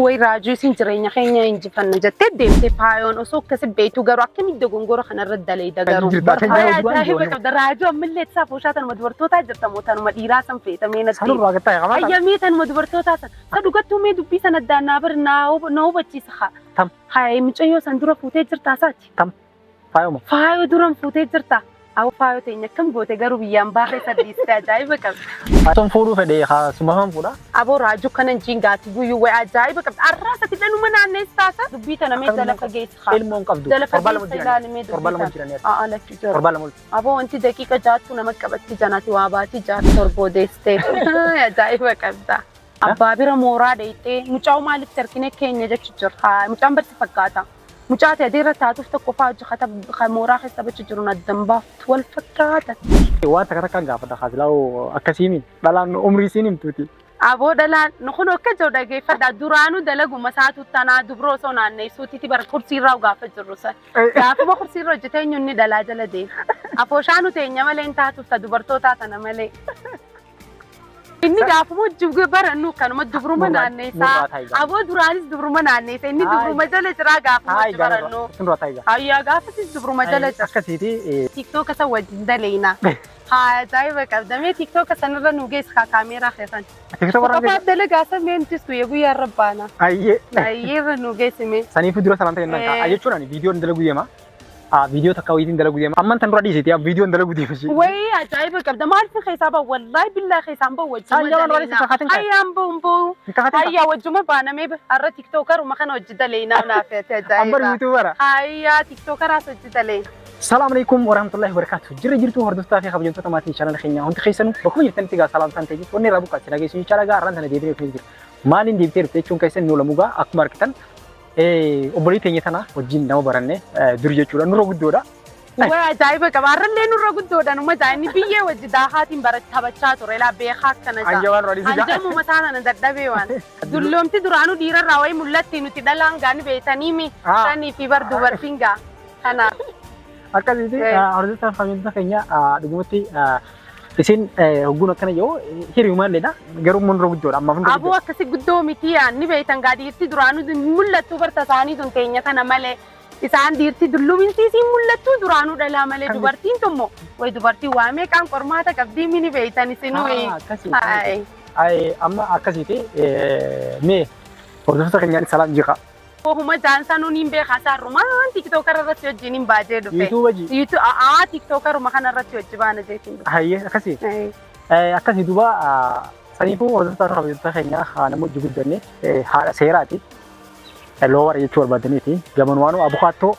Way raajuu isin jireenya keenya injifanna jettee deemte faayoon osoo akkasi beektu garuu akkamitti dogongora kanarra daleeyda garuu. Jirtaa kan Faaya jiru duraan ajaa'iba ijoollee. qabda raajuu ammallee isaaf ooshaa tanuma dubartootaa jirta moo tanuma dhiiraa san feetamee natti. Sanurraa gatta'e qabaata. Ayyamee tanuma dubartootaa san. Sa dhugattuu mee dubbii sana addaan naa bari naa hubachiisa haa. Tam. Haa mucayyoo san dura fuutee jirtaa saati. Faayoma. Faayoo duran fuutee jirta. Awwa faayoo teenya akkam goote garuu biyyaan baafee saddiiste ajaa'iba qabda. Son fuudhuu fedhe haa suma fuudha. Aboo raajuu kanan jiingaati guyyuu wayi ajaa'iba qabda. Arraa sati dhanuma naannees taasa. Dubbii tana mee jala fageessi haa. Ilmoon qabdu. Jala Torbaa lama fageessa jiran. ilaali mee Torbaa dubbii lama tana. jiran. A'aa lakki jira. Torbaa lama. Aboo wanti daqiiqa jaattu nama qabatti janati waa baatii jaatu torboo deessitee. Ajaa'iba qabda. Abbaa bira mooraa dheeyxee mucaa maalitti harkine keenya jechu jira. Haa mucaan barsi fakkaata. Mucaa ta'e adeerra taatuuf tokko fa'aa hojii mooraa keessa bachi jiru addan baaftu wal fakkaata. Waan takka takkaan gaafadha kaasilaa'oo akkasiimi. Dhalaan umrii siin himtuuti. Aboo dhalaan kun akka jiru dhageeffadha. Duraanuu dalaguma isaatu tanaa dubroo osoo naanneessuutitti bara kursiirraa gaafa jirru san. Gaafuma kursiirra hojjetee eenyu inni dhalaa jala deema. Afooshaanu teenya malee hin taatuuf ta dubartootaa tana malee. Inni gaafuma hojii barannu kanuma dubruma naanneessaa. Aboo duraanis dubruma naanneessa. Inni dubruma jala jiraa gaafuma hojii barannu. Nurraa taayigaa. Ayyaa gaafasis dubruma jala jira. Akkasiiti. TikTok san wajjin daleena. Haa ajaa'iba qabda. Mee TikTok sanarra nu geessi kaa kaameeraa keessan. TikTok warra Qofaaf dalagaa san mee nutis guyyaa guyyaa irra baana. Ayyee. Ayyee irra nu geessi mee. Saniifuu dura salaamta kennaan ka'a. Jechuun ani viidiyoon dalagu deema. Viidiyoo takka wayiitiin dalagu deema. Amman tan dura dhiisiti viidiyoon dalagu deema. Wayii ajaa'iba qabda. Maal fi keessaa bahu wallaahi billaa keessaan bahu wajjuma Saan jalaan warri si kakaatin ka'a. Ayyaan bahu hin bahu. Kakaatin ka'a. Ayyaa wajjuma baana mee har'a tiktookaruma kana hojii daleenaa naaf Ambar ajaa'iba. yuutuubara. Ayyaa tiktokaraas hojii daleena. Salaam alaikum warahmatullahi wabarakatuh. Jirra jirtu hordoftaa fi kabajamtoota maatii chaanala keenyaa hundi keessanuu bakkuma jirtanitti gaa salaamtaan ta'e wanni irraa buqqaatti nageessu jechaadha gaa har'aan tana deebinee dhufnee jira. Maaliin deebitee dhufte jechuun keessan nu lamugaa akkuma argitan obbolii teenya tana wajjin nama baranne dur jechuudha nurra guddoodha. Way ajaa'iba qaba. Har'allee nurra guddoodha numa jaa'inni biyyee wajji daakaatiin taphachaa ture laa beekaa akkana ja'a. Anjawaan rodhisi gaa. Anjamuma isaa sana dadhabee waan. Dulloomti duraanuu dhiirarraa wayii mul'atti nuti dhalaan gaani beeytanii mi sanii fi bar dubartiin gaa. Kanaaf. Akkasitti hordoftoota kabajamtoota keenya dhugumatti isin hogguun akkana yoo hiriyumaalleedha garuu immoo nurra guddoodha ammaaf nurra Aboo akkasi guddoo miti yaanni beeytan gaa dhiirti duraanuu mul'attuu barta isaanii tun teenya tana malee. Isaan dhiirti dulluminsiisiin mul'attuu duraanuu dhalaa malee dubartiin tummoo way dubartiin waa meeqaan qormaata qabdii mini beeytan isinuu. Akkasii. Amma akkasiiti mee hordoftoota keenyaan salaam jiqa. Ohuma jaansanuu niin beekaa isaarrumaan tiktookarra irratti wajjin hin baajee dhufe. Yuutuuba ji. Aa tiktookaruma kana irratti hojii baana jeetiin dhufe. Hayyee akkasii. Akkasii duuba saniifuu hordoftoota kabajamtoota keenyaa nama hojii guddanne haadha seeraati. Loowara jechuu barbaadaniiti. Gamanumaanuu abukaattoo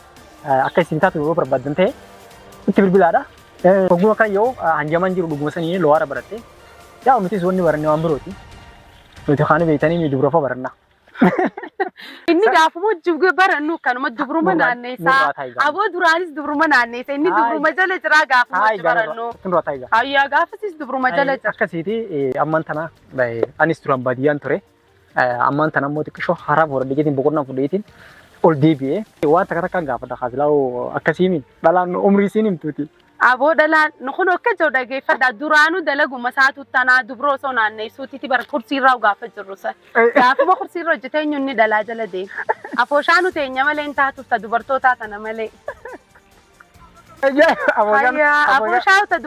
akka isin taatu yoo barbaadan ta'e itti bilbilaadha. Ogummaa kana yoo hanjamaan jiru dhuguma sanii loowara baratte. Yaa nutis wanni baranne waan birooti. Nuti kaan beektanii dubra fa baranna. Inni gaafuma hojii barannu kanuma dubruma naanneessaa. Aboo duraanis dubruma naanneessa. Inni dubruma jala jiraa gaafuma hojii barannu. Nurraa taayigaa. Ayyaa gaafasis dubruma jala jira. Akkasiiti ammaan tana anis duraan baadiyyaan ture. Ammaan tana immoo xiqqishoo haaraa fudhadheetiin boqonnaa fudhadheetiin ol deebi'ee waan takka takkaan gaafadha kaasilaa'oo akkasiimi dhalaan umrii siin himtuuti. Aboo dhalaan kun akka jiru dhageeffadha. Duraanuu dalaguma isaatu tanaa dubroo osoo naanneessuutitti bara kursiirraa gaafa jirru san. Gaafuma kursiirra hojjetee eenyu inni dhalaa jala deema. Afooshaanu teenya malee hin taatuuf ta dubartootaa tana malee. Afooshaa ta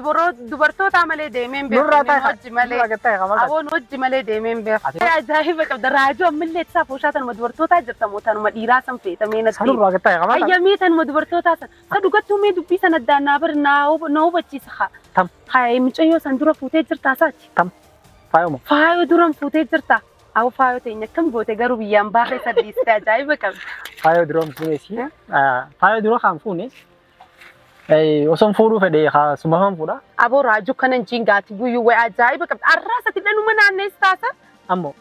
dubartootaa malee deemee hin beeku. Hojii malee. Aboon hojii malee deemee hin beeku. Ajaa'iba qabda. Raajuu ammallee itti afooshaa tanuma dubartootaa jirta moo tanuma dhiiraa san feetamee natti. Sanurraa gatta'e qabaata. Ayyamee tanuma dubartootaa san. Sa dhugattuu mee dubbii sana addaan naa bari naa hubachiisa haa. Tam. Haa mucayyoo san dura fuutee jirtaa saati. Tam. Faayoma. Faayoo duran fuutee jirta. Awwa faayoo teenya akkam goote garuu biyyaan baafee saddiiste ajaa'iba qabda. Faayoo dura fuuneesi. Faayoo dura kan fuune osoo fuudhuu fedhe suma kan fuudha. Aboo raajuu kanan jiingaati guyyuu wayi ajaa'iba qabda. Arraa sati dhanuma naannees taasa. Ammoo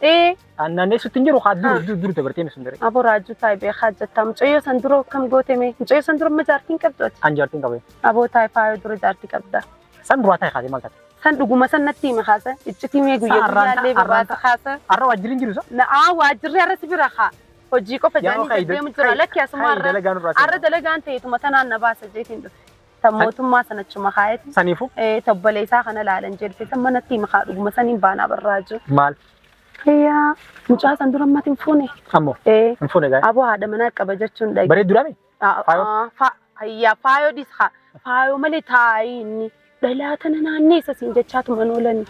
naanneessutti hin jiru haa dur dur dabartee sun dure. Aboo raajuu taa'e beekaa jettaa mucayyoo san dura akkam goote mee mucayyoo san dura amma jaartiin qabdu ati. An jaartiin qabe. Aboo taa'e faayoo dura jaartii qabda. San duraa taa'e kaatee maal taate? San dhuguma san natti hime kaasa iccitii mee guyyaa guyyaallee babaasa kaasa. Har'a waajjirri hin jiru sa? Na'aa waajjirri har'a si bira haa. Hojii qofa jaanii deddeemu jira lakki asuma har'a dalagaan ta'eetuma tanaan na baasa jeetiin dhufe. Tan mootummaa sanachuma kaayeti. Saniifuu? Tobboleessaa kana laalan jedhe san manatti hime haa dhuguma saniin baanaa barraa jiru. Maal? Yaa mucaa san dura ammatti hin fuune. Ammoo Ee hin fuune gaa'e. aboo haadha manaa qaba jechuun dhage. Bareedduu dhaame? Faayoo? Ayyaa faayoo dhis faayoo malee taa'ii inni dhalaa tana naanneessa siin jechaatuma oolani.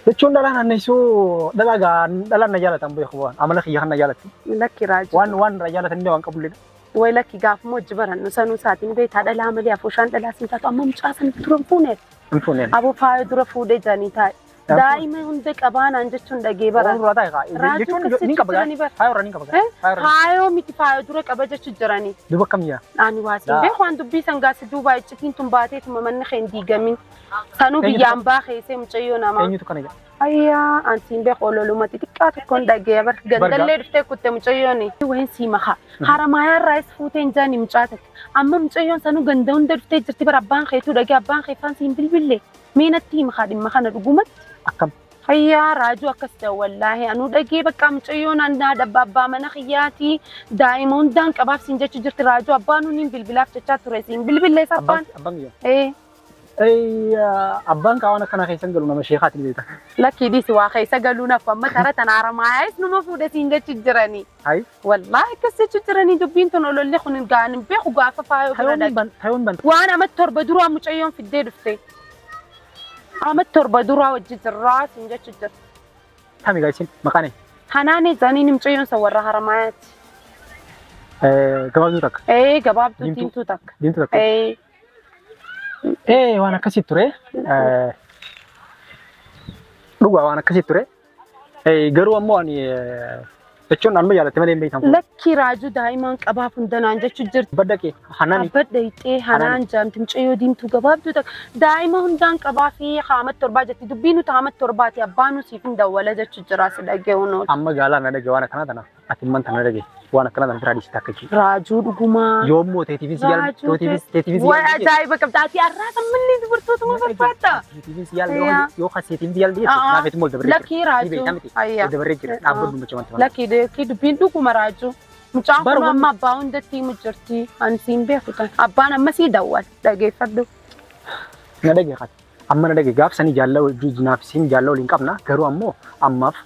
Jechuun dhalaa naanneessuu dhalaa gaa dhalaan na jaalatan beeku waan amala kiyya kan na jaalatti. Lakki raajii. Waan waan irraa jaalatan illee waan qabullee. Way lakki gaafuma hojii barannu sanuu isaatiin beektaa dhalaa malee afooshaan dhalaa siin taatu amma mucaa san dura hin fuune. Hin fuune. Aboo faayoo dura fuudhee janii taa'e. Daa'ima hunda qabaanaan jechuun dhagee Waan baran. irraa taa'e kaa. Raajuu Jechuun akkasitti ni qaba gaa. jiranii bara. Faayoo irraa ni qaba gaa. Faayoo irraa. Faayoo miti faayoo dura qaba jechuun jiranii. Duuba akkam yaa? Ani waa siin Daa. beeku waan dubbii sangaa si duuba iccitiin tun baateetuma manni kee hin diigamin. Sanuu biyyaan baa keessee mucayyoo namaa. Eenyutu kana jedha? Ayyaa an siin beeku ololuma xixiqqaa tokkoon dhagee bar gandallee dhuftee kutte mucayyooni. Wayin sii makaa. Haramaayaan raayis fuuteen jaani mucaa takka. Amma mucayyoon sanuu ganda hunda dhuftee jirti bara abbaan keetuu dhagee abbaan kee faan siin bilbille. Mee natti hima dhimma kana dhugumatti. Akkam? Ayyaa raajuu akkas ta'e wallaahi anuu dhagee bakka mucayyoon annaa dhabba abbaa mana kiyyaatii daa'ima hundaan qabaaf siin jechu jirti raajuu abbaan nuun bilbilaaf jechaa ture siin bilbillees abbaan. Abbaan kiyya. Ee Abbaan kaawwan akkana keessan galu nama sheekaatiin beekta. lakkii dhiisi waa keessa galuu nafu amma tara tana haramaayis numa fuudhe siin jechu jiranii. Hayi. Wallaahi akkas jechu jiranii dubbiin tun ololli kun gaan hin beeku gaafa faayoo bira Tayoon dhaqe. ban tayoon ban. Waan amma 7 duraa mucayyoon fiddee dhufte. Amma 7 duraa wajji jirraa siin jechu jirti. Tami gaa isin maqaan eenyu? Hanaanee jaaniin mucayyoon san warra haramayaati. Gabaabduu takka. Ee gabaabduu Diimtuu. diimtuu takka. Diimtuu takka. Ee. Waan akkasii ture. Dhugaa waan akkasii ture. Garuu ammoo ani jechuun amma jaalatte malee hin beektan. Lakki raajuu daa'imaan qabaaf hundanaan jechu jirti. Badda kee hanani. Abbadha hixee hanaan jaamti mucayyoo diimtuu gabaabduu takka. Daa'ima hundaan qabaa fi haamat torbaa jetti. Dubbii nuti haamat torbaati abbaa nu siif hin dawwala jechu jira si dhagee hunooti. Amma gaalaa na dhage waan akkanaa tana. Ati imman tana dhage waan akkanaa tana biraa dhiisite akka jechuudha. Raajuu dhugumaa. Yoommoo teetiifis yaal Raajuu teetiifis Way ajaa'iba qabda. Ati har'aa sammallee dubartootuma barbaadda. Teetiifis yaal Yaa. yoo kaseetiifis yaal dhiyeesse Aa. naafetu mol dabaree jira. Lakkii Ni raajuu. beektaa miti. Ayyaa. Ol dabaree jira. Dhaabbadhu mucha wanta. Lakkii lakkii dubbiin dhuguma raajuu. Mucaan Bara kun wanni- amma abbaa hundatti himu jirti. Ani siin beeku tan. Abbaan amma sii dawwal. Dhageeffadhu. Na dhage qati. Amma na dhage gaafsanii jaalla naaf siin jaalla waliin qabna garuu ammoo ammaaf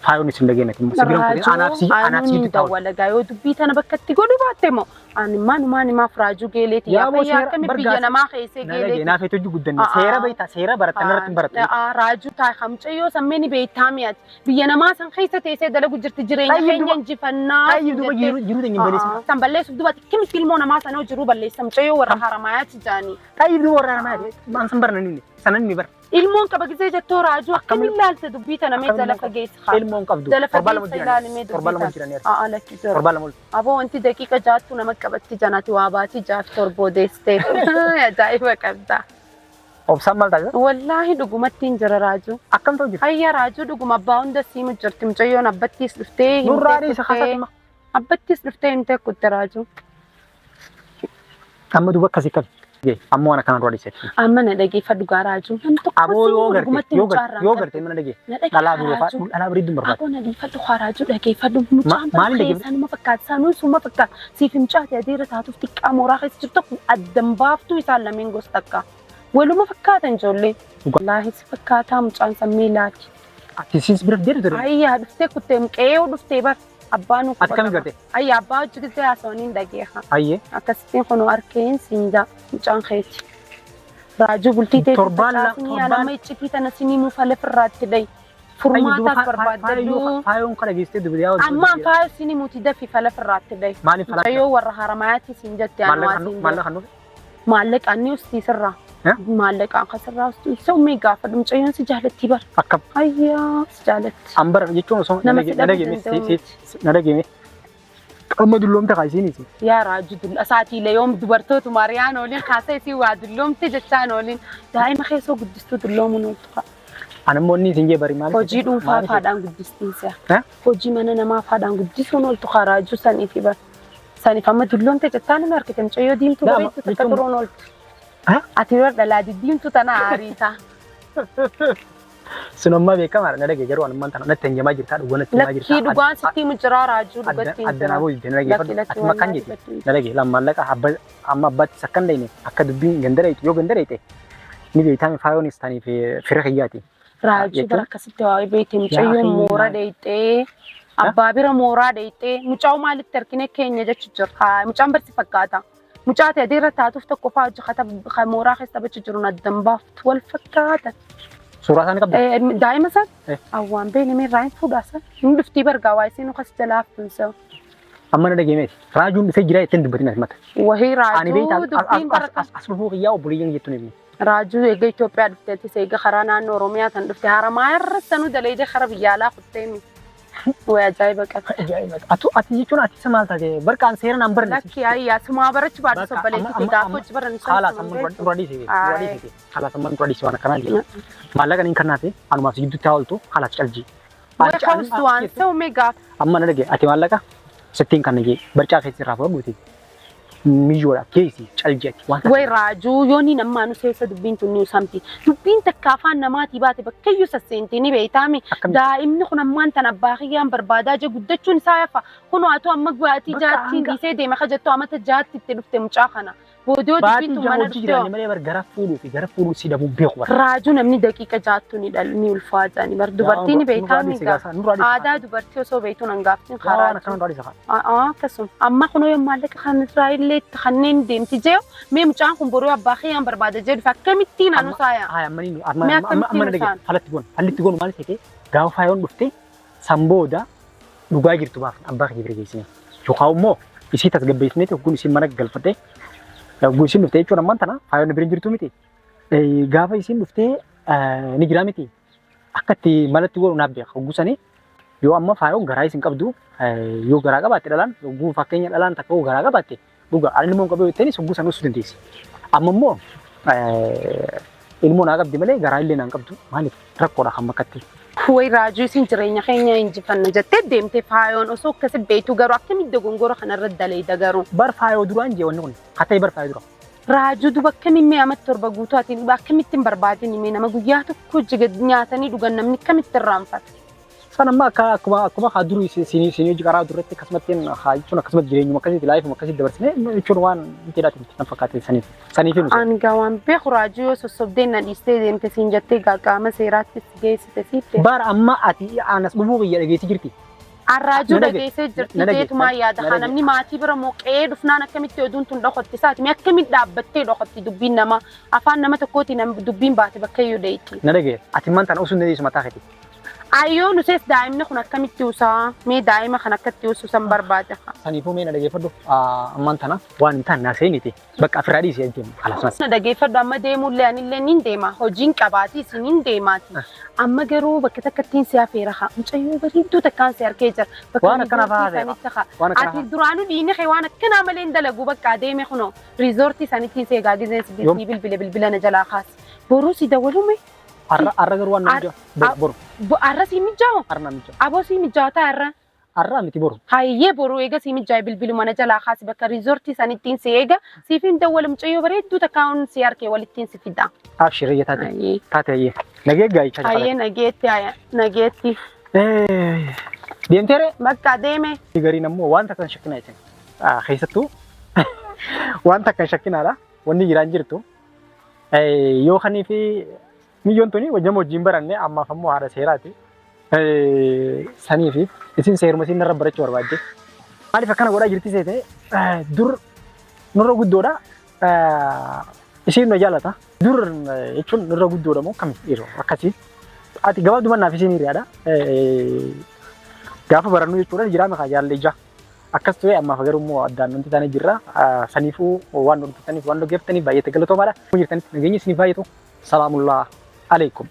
faayoon isin dhageenyati. Sibiran kun anaaf si anaaf Raajuu si ni taa'u. dawwala gaa yoo dubbii tana bakka itti godhu baatte moo ani maanumaan himaaf raajuu geeleeti Yaa yaa boo fayyaa seera akkami bargaas- biyya namaa keessee Na dhage geeleeti. naaf hojii guddanne Aa. seera beektaa seera barattan irratti hin barattu. Raajuu taa'e mucayyoo sammee ni beektaa mi'aati. Biyya namaa san keessa teessee dalagu jirti jireenya Xayyib keenya duba- injifannaa. Xayyib duba jiruu jiruu teenya hin balleessin. San balleessuuf duba akkamitti ilmoo namaa sana jiruu balleessa mucayyoo warra haramayaati jaanii. Xayyib duba warra namaa maan san barna inni sanan ni bara. Ilmoon qaba gisee jettoo raajuu akkamiin ilaalta dubbii tana mee Akkamiin jala fageessa haa. Ilmoon qabdu. Jala Torbaa lama fageessa jiranii. ilaali mee Torbaa dubbii lama tana. jiranii. Aa lakki jira. Torbaa lama ol. Aboo wanti daqiiqa jaattu nama qabatti janati waa baatii jaaf torboo deessitee. Ajaa'iba qabda. Obsaan maal taasisa? Wallaahi dhugumatti hin jira raajuu. Akkam ta'u jira? Hayya raajuu dhuguma abbaa hunda siimu jirti mucayyoon abbattiis dhuftee Nurraa himtee dhiisa kuttee. haasa'ima. Abbattiis dhuftee himtee kutte raajuu. Amma duba akkasii qabi. Amma waan akkanaan dura dhiisetti. Amma na dhageeffadhu gaa raajuu. Namni tokko Aboo yoo siimu garte dhugumatti yoo mucaarraa garte yoo garte mana dhagee Na dhagee dhalaa biroo raajuu. dhalaa bareedduu barbaada. Aboo na dhiifadhu haa raajuu dhageeffadhu. Mucaan maaliin bara dhageeffadhu? sanuma fakkaata sanuu suma fakkaata. Siif mucaati adeera taatuuf xiqqaa mooraa keessa jirtu tokko addan baaftuu isaan lameen gosa takka. Waluma fakkaatan ijoollee. Dhugaa. Wallaahi si fakkaataa mucaan sammee laati. Ati siis bira deedu ture. Ayyaa dhuftee kuttee qe'ee dhuftee bar abbaa nu Ati kami garte? Ayyaa abbaa hojii gisee haasawaniin dhageeha. Ayyee. Akkasittiin kunoo harkeen siin jaa mucaan keeti. Raajuu bultii teetii Torbaan la- facaasinii torbaan- alama iccitii tana sinii mufa lafirraatti dhayi. Furmaataaf barbaaddadhu. Faayoon kana geessitee dubbii yaa Ammaan faayo sinii muti dafi falafirraatti dhayi. Maaliif falaa? Mucayyoo warra haramayaatti siin jette anuu siin Maallaqa kan nuuf? Maallaqaan ni ustii sirraa. Eh? Maallaqaan kan sirraa ustii. Isa ummee gaafadhu mucayyoon si jaalatti bara. Akkam. Ayyaa si jaalatti. Ambara jechuun osoo Nama si na dhabuu dhageeme danda'u na dhageeme. Amma dulloomte kaa isiinis. Yaa raajuu dulla isaatiilee yoom dubartoota Maariyaan ooliin kaasee isii waa dulloomte jechaan ooliin daa'ima keessoo guddistuu dulloomuun ooltu fa'a. Ani immoo inni isin jee bari maaliif? Hojii dhuunfaa faadhaan guddistiin Eh? Hojii mana namaa faadhaan guddisuun ooltu kaa raajuu saniifi bara. Saniif amma dulloomte jettaan hin argite mucayyoo diimtuu Daa'ima bareedduu takka jechuun- turuun ooltu. Eh? Ati dura dhalaa diddiimtuu tana aariitaa. Sun ammaa beekamaadha na dhagee garuu anummaan tana natti hanjamaa jirtaa dhugaa natti himaa jirtaa. Lakkii dhugaan sitti himu jiraa raajuu dhugatti hin Addanaa jira. booddee na dhageeffadhu. Lakki lakki Ati makkaan wallaahi jetti. dhugatti hin Na dhagee lamma maallaqa amma abbaattis akka hin dhayne akka dubbiin ganda dhayxe yoo ganda dhayxe ni beektaa faayoonis taniif fira kiyyaati. Raajuu Jechuun? bara akkasitti waa'ee beekte mucayyoon Yaa moora dheeyxee abbaa bira mooraa dheeyxee mucaa maalitti harkine keenya jechu jira. Haa mucaan barsi fakkaata. Mucaa ta'e adeerra taatuuf tokko fa'aa hojii mooraa keessa taphachuu jiru addan baaftu wal fakkaata. Suuraa isaanii qabda? Daa'ima san Eh. awwaan beene meerraa hin fuudhaa san hin dhuftii bargaa waa isiin ukas jalaa haftunsa. Amma na dhageemeeti. Raajuun dhufee jira jettee hin dubbatin ati mata. Wahii Ani beektaa raajuu dubbiin baraka. as dhufuu kiyyaa obboleeyyan jettuun himne. Raajuu eega Itoophiyaa dhufteettis eega karaa naannoo Oromiyaa tan dhufte haramaa irra sanuu daleedee kara biyya alaa kutteemi. Way ajaa'iba qaba. Atu ati jechuun ati isa maal taate barqaan seera naan barne. Lakki ayyaa sumaa barachuu baadhu Bakka, sobboleetti amma- gaafa amma- hojii baran Haala sammuun dura dhiisee dura dhiisee haala sammuun dura dhiisee waan akkanaa jedhu. Maallaqa niin kannaafi anumaaf si gidduutti haa ooltu haala calji. Way hawustu waan ta'u mee gaafa. Amma na dhage ati maallaqa sittiin kan jee barcaa keessa irraa fudhadhuuti. Miyyoodha keessi calji ati waan Way raajuu yooni nammaa nu seessa dubbiin tun ni usamti. Dubbiin takka afaan namaatii baate bakkayyuu sasseenti ni beeytaami. Akkamitti? Daa'imni kun ammaan tan abbaa kiyyaan barbaadaa jee guddachuun isaa yafa. Kunoo atu amma baatii Bakka jaattiin hanga- dhiisee deema ka jettu amata jaatti itti dhufte mucaa kana. Boodoo dubbiin Baatii tun jaha mana hojii dhufte. jiraanne malee bar gara fuudhuu fi gara fuudhuu si dhabuu beeku bara. Raajuu namni daqiiqa jaattu ni dhal ni ulfaatani bar dubartiin beeytaami gaa. Aadaa dubartii osoo beeytuun hangaaftiin Waan karaa. akkana nurraa dhiisa. Akkasuma amma kunoo yoo maallaqa kan irraa illee itti kanneen deemti jee mee mucaan kun boruu abbaa kiyyaan barbaada jee dhufe akkamittiin anu saaya. Haa amma ni amma Mee amma amma akkamittiin na dhage isaan? falatti goonu falatti goonu maal ta'e gaafa faayoon dhufte san booda dhugaa jirtu baafna abbaa kiyya bira geessine yookaan immoo isii tasgabbeessineeti hogguun isiin mana galfatte hogguun isiin dhufte jechuun ammaan tana faayoon bira hin jirtu miti gaafa isiin dhufte ni jira miti akka itti malatti goonu naaf beeka hogguu sanii yoo amma faayoon garaa isin qabdu yoo garaa qabaatte dhalaan hogguu fakkeenya dhalaan takka yoo garaa qabaatte dhugaa ani ilmoo hin qabu yoo jetteenis hogguu sana osoo dandeessi amma immoo ilmoo naa qabdi malee garaa illee naan qabdu maaliif rakkoodha kan bakkatti. Way raajuu isin jireenya keenya injifanna jettee deemte faayoon osoo akkasi beektu garuu akkamitti dogongora kanarra daleeyda garuu. Bar faayoo duraan jee wanni kun haa ta'e bar faayoo dura. Raajuu duba akkamiin mee amatti torba guutuu ati akkamitti hin barbaadin mee nama guyyaa tokko jiga nyaatanii dhugan namni akkamitti irraanfata. San amma akka akkuma akkuma haa durii siinii siinii hojii karaa duratti akkasumatti haa jechuun akkasumatti jireenyuma akkasitti laayifuma akkasitti dabarsine jechuun waan jedhaati miti nan fakkaate saniif saniif nu. Ani gaa waan beeku raajuu yoo sossobdee na dhiistee deemte siin jettee gaa qaama seeraatti si geessite siitte. Bar amma ati anas dhufuu kiyya dhageessi jirti. Arraajuu Na dhage- dhageessee jirti na dhage- jeetumaa yaada na haa dhage. namni maatii bira mooqee dhufnaan akkamitti oduun tun dhokotti isaati mee akkamitti dhaabbattee dhokotti dubbiin nama afaan nama tokkooti dubbiin baate bakka iyyuu dheetti. Na dhagee ati man tana osoo hin dandeessu mataa keeti. Ayyoo nusees daa'imni kun akkamitti usaa mee daa'ima kan akkatti usu san barbaada. Saniifuu mee na dhageeffadhu ammaan tana waan hin taane naaseeniti bakka afirraa dhiisee ajjeemu halas. Na dhageeffadhu amma deemullee anillee nin deema hojiin qabaati isiniin deemaati. Amma garuu bakka takkattiin si hafeera haa mucayyoo bareedduu takkaan si harkee jira. Bakka Waan akkanaa fa'aa riizoortii hafeera. sanitti haa. Waan akkanaa Ati duraanuu dhiini kee waan akkanaa malee hin dalagu bakka adeeme kunoo riizoortii sanittiin si egaa gizeen si Yoom? bilbile bilbila na jalaa kaasi. Boruu si dawwalume Arra arra garuu waan nama boru boru arra si mijaa'u arra nama mijaa'u. aboo si mijaa'u arra. Arra miti boru. Hayyee boruu eega si mijaa'e bilbiluma na jalaa kaasi bakka riizoortii sanittiin si eega siif hin dawwalu mucayyoo bareedduu takkaan si harkee walittiin si fida. Abshir iyya taate Hayyee. taate ayyee. Nagee gaayichaa Hayyee nageetti haya nageetti. Deemteere Bakka deeme. gariin ammoo waan takka hin shakkinaa jechuudha. Keessattuu waan takka hin shakkinaadha. Wanni jiraan jirtu. Yoo kanii fi miyyoon tuni wajjama wajjin baranne ammaaf ammoo haadha seeraati. Sanii fi isin seeruma isin narra barachuu barbaadde. Maaliif akkana godhaa jirti seete dur nurra guddoodha. Isiin na jaalata. Dur jechuun nurra guddoodha moo kam yeroo akkasii. Ati gabaabduma naaf isiin hiriyaadha. Gaafa barannu jechuudha jiraa maqaa jaallee ija. Akkas ture ammaaf garuu immoo addaan wanti taanee jirra. Saniifuu waan hordofaniif waan dhaggeeffataniif baay'ee galatoomaadha. Jirtanitti nageenyi isiniif baay'atu. Salaamullaa alaikum.